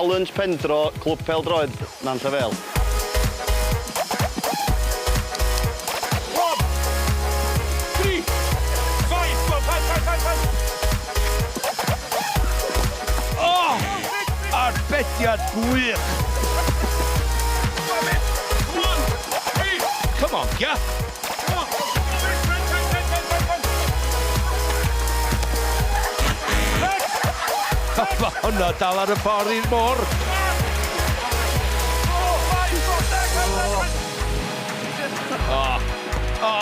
Challenge Pendro Clwb Pêl-droed Nantlle Vale. One, three, five, go on, five, five, five, five. O! Arbediad gwych! Come on, Gaff! Mae hwnna dal ar y ffordd i'r môr. Oh. Oh!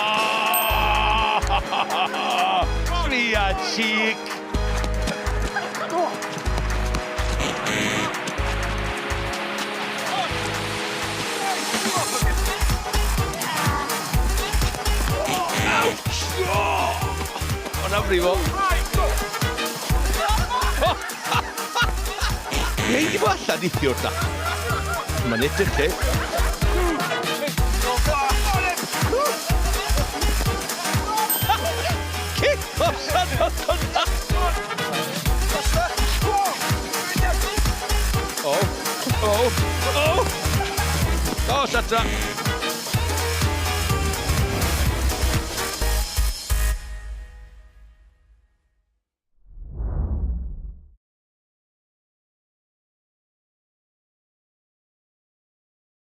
Tria cheek! Ouch! Oh! Hwnna'n brifo. Be di fo allan neithiwr da? Mae'n edrych lle. Cic allan o hwnna! O, o, o! O, Satra!